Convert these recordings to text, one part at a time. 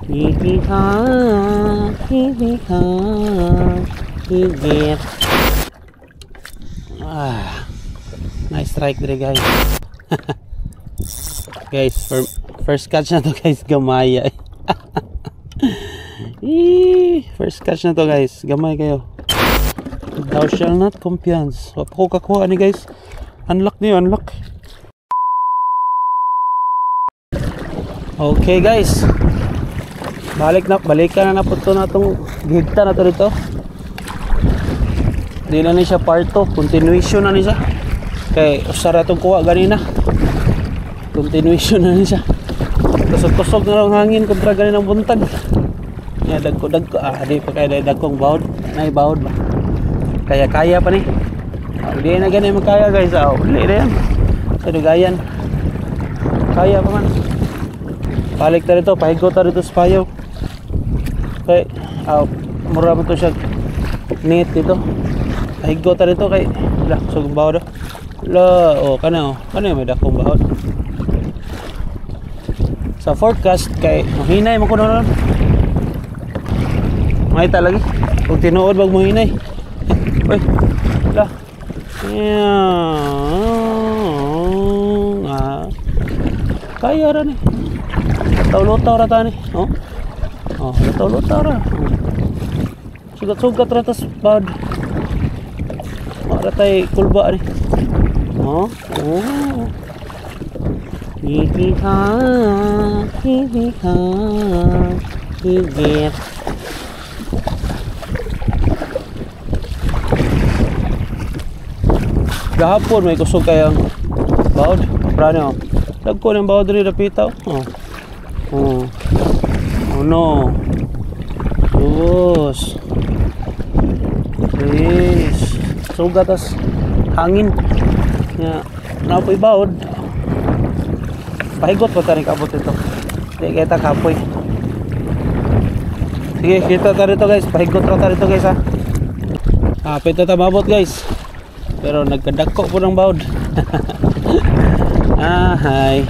Hihiha, hihiha, higit. Ah, nice strike dire, guys. Guys, first catch na to, guys, gamay. Eee, first catch na to, guys, gamay kayo. Thou shall not compiance. Wa pa ko kakuha ni, guys. Unlock niyo, unlock. Okay, guys. Balik na, balikan na na po ito na itong gihigta na to dito. Di na ni siya part 2, continuation na ni siya. Kay usara itong kuha ganina. Continuation na ni siya. Tusog-tusog na lang hangin kontra ganinang buntag. Ya, dagko-dagko. Ah, di pa kaya dagkong bawod. Nay bawod ba? Kaya-kaya pa ni. Ah, di na gani magkaya, guys. Ah, uli na yan. Sa dugayan. Kaya pa man. Balik ta dito, pahigot ta dito sa payo. Kay mura man to siya net dito. Pahigot ta dito kay la sugong bawod. La, oh kana oh, kana may dakong bawod. Sa forecast kay mahinay man kuno ron. May lagi. Kung tinuod wag mohinay. Uy. La. Yeah. Ah. Kaya ra ni. Lutaw-lutaw ra ta ni. Oh. Oh, lutaw-lutaw ra. Sugat-sugat ra tas bad. Mara tay kulba ni. Oh. Oh. Hihiha, hihiha, higit. Gahapon may kusog kayang bawod. Prano. Dagko ng bawod diri dapita. Oh. Oh. Uno. Dos. Tres. Sugat tas hangin. Nya napoy bawod. Pahigot pa tani kaabot ito. Di kita kapoy. Sige, kita ta rito, guys. Pahigot ra ta rito, guys, ha. Hapit na ta maabot, guys. Pero nagkadako po ng bawod. Ah, hi.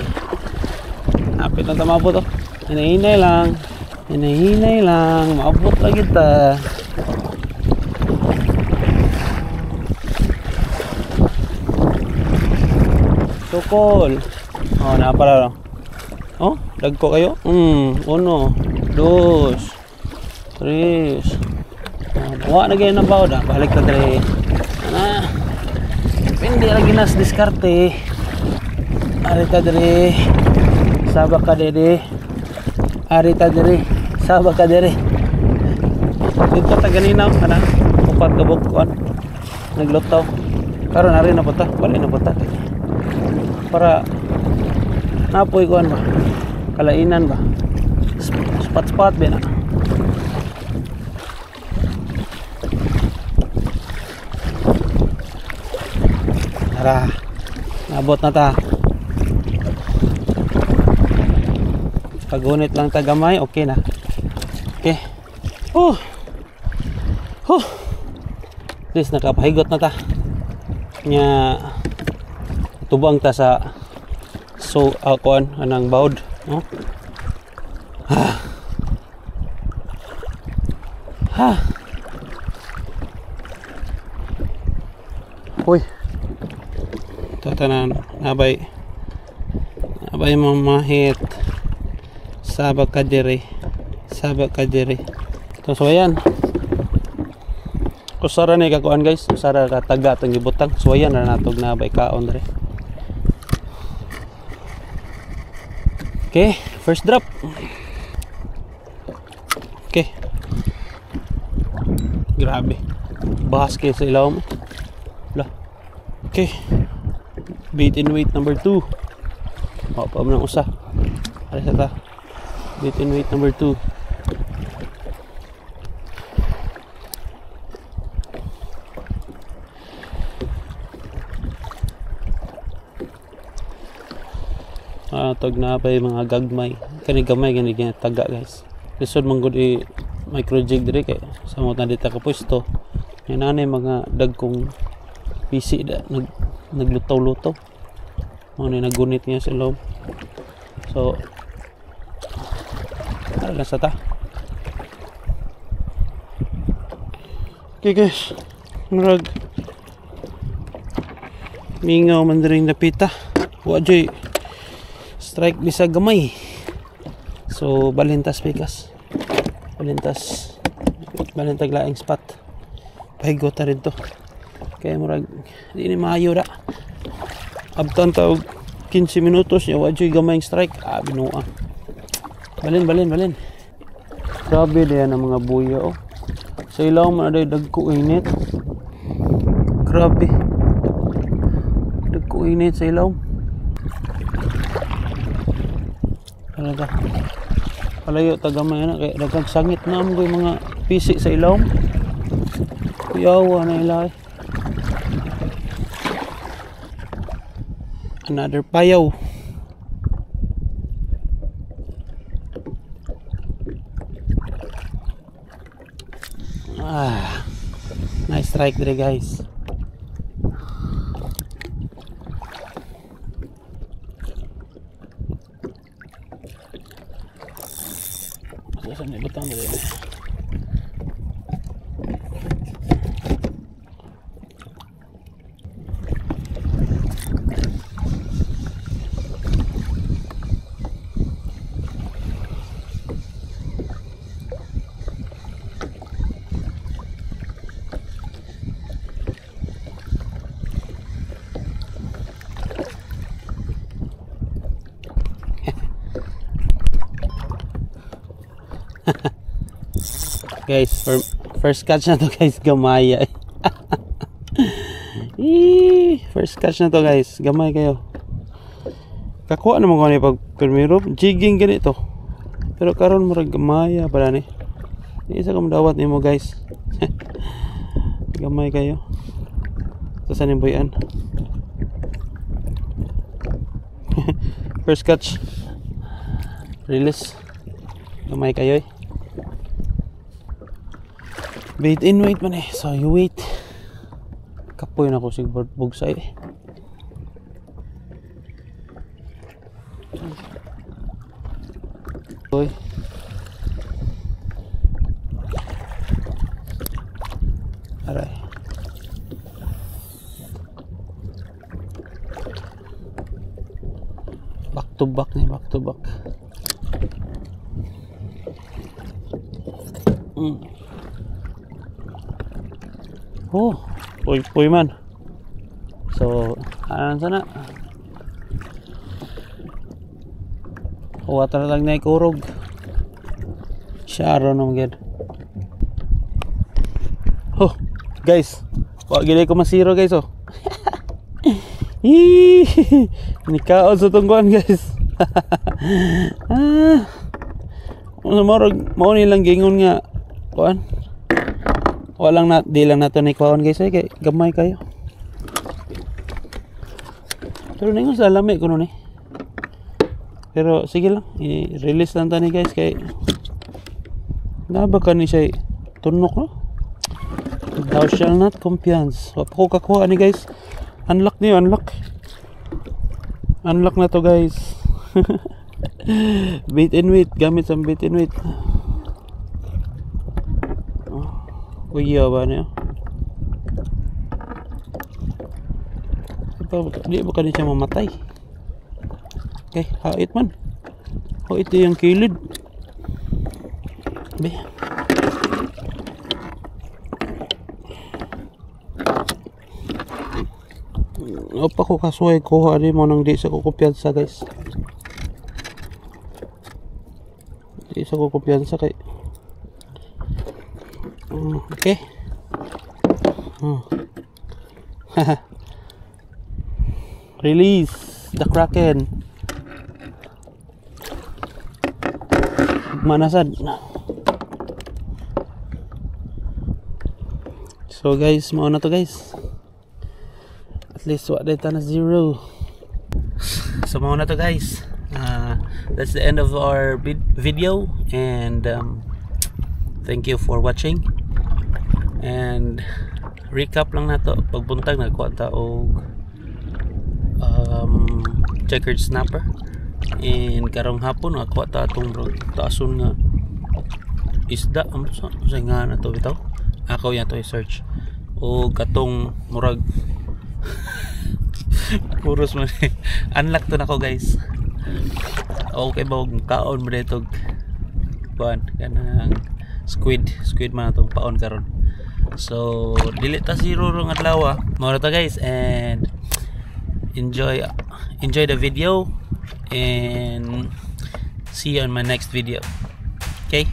Hapit na ta maabot, oh. Hinahinay lang. Hinahinay lang. Maabot lagi ta. Sukol. Oh, napala. Oh, dagko kayo. Uno, dos, tres. Oh, wa na gyud ang bawod, ah. Balik ta diri. Ana. Depende lagi nas diskarte. Ari ta diri. Saba ka diri. Ari ta diri. Saba ka diri. Dito ta ganina ana. Upat ka bukuan. Naglutaw. Karon ari na punta, bali na punta. Para napoy kuan ba? Kalainan ba? Spot-spot ba na? Tara, nabot na ta. Pagunit lang ta gamay, okay na. Okay. Oh. Oh. At least nakapahigot na ta. Nya tubang ta sa so kuan anang bawod, no? Ha. Ha. Uy. Tatanan nabay. Nabay mamahit. Saba ka diri. Saba ka diri. So, so ayan. Usara ni kakuan, guys. Usara ka taga atong gibutang. So ayan ra natog nabay kaon diri. Okay, first drop. Okay. Grabe. Bahas kayo sa ilaw mo. Wala. Okay. Bait and wait number 2. O, pa mo ng usa. Alis na ta. Bait and wait number 2. Ah, tag na pa yung mga gagmay. Kani gamay gani taga, guys. Lisod man gud i micro jig diri kay samot na dita ka pwesto. Yan na mga dagkong PC da naglutaw-lutaw. Mao ni nagunit niya sa loob. So Ara lang sa ta. Okay guys, murag mingaw man diri napita. Wa joy strike bisag gamay. So balintas pikas. Balintas. Balintag laing spot. Pahigot ta rin to. Kaya murag di ni maayo ra. Abtan ta og 15 minutos nya wa joy gamay strike. Ah, binuang. Balin, balin, balin. Grabe diyan ang mga buya oh. Sa ilaw man aday dagko init. Grabe. Dagko init sa ilaw. Talaga. Palayo ta gamay na kay daghang sangit na mo mga pisi sa ilaw. Kuyawa na ila. Another payaw. Ah, nice strike there guys. Saan na ibutang dere? Guys, first catch na to guys, gamay. First catch na to guys, gamay kayo. Kakuha naman ko ni pag primero, jigging ganito. Pero karon murag gamaya pala ni. Isa ka dawat nimo guys. Gamay kayo. Sa saan yung buyan? First catch. Release. Gamay kayo eh. Bait in wait man eh. So you wait. Kapoy na ko sig bugsay eh. Oy. Aray. Back to back ni, back to back. Oh, puy puy man. So, anan sana. Kuha talaga na ikurog. Siya aron naman gid. Oh, guys. Wa gid ko masiro guys oh. Nikaon sa tungguan guys. Ah. Unsa mao ni lang gingon nga kuan. Walang na, di lang nato ni kuan guys ay kay gamay kayo. Pero ningon sa lami kuno ni. Pero sige lang, i-release lang tani guys kay naba ka ni siya tunok no. Thou shall not compiance. Wa pa ko kakuha ni guys. Unlock niyo, unlock. Unlock na to guys. Bait and wait, gamit sa bait and wait. Uya ba niyo? Di ba ka siya mamatay? Okay, hait man. Hait yung kilid. Be. Opa ko kasuhay kuha ani mo nang di sa kukumpiyansa guys. Di sa kukumpiyansa kay. Okay. Release the Kraken. Manasad. So guys, mao na to guys. At least wa data na zero. So mao na to guys. That's the end of our video, and thank you for watching. And recap lang nato, pagbuntag nagkuha ta og checkered snapper, and karong hapon nakuha ta atong taason nga isda sa nga na to bitaw. Ako yan to i-search. O katong murag puros man eh. Unlock to nako, guys. Okay ba og kaon mo dito, kuan, kanang squid, squid man atong paon karon. So dili ta zero rong adlaw. Mao na to, guys, and enjoy, enjoy the video and see you on my next video. Okay.